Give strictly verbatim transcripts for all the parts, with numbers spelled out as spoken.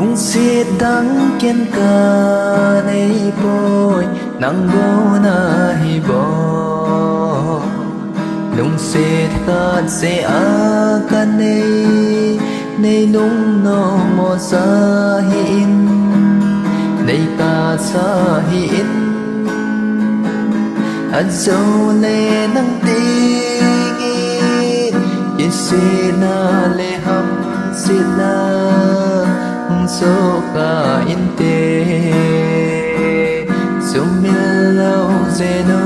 Lungset dang ken kanei poi, nang bou nahi bou. Lungset khat seh a kanei, nei lungnom mo sa hih in, nei tahsa hih in. Ajou le nang dingin, kisihna le hamsetna hung soh kha inte, sumil lou jeng u.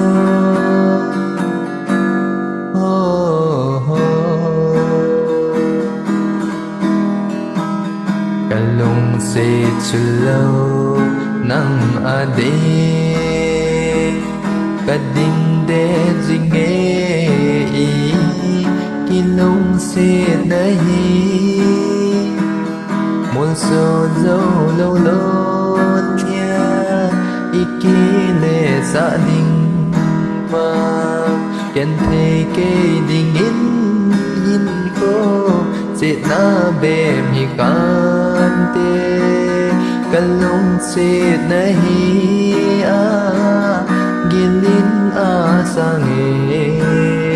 Kalungset chu lou nang ading, kading deh jing e. I kilungsetna hi molso jou lou lon thia, i kilesah ding vang ken thei kei dingin, hinkho chetna bep hi khan te, kalungsetna hi agil in asang e.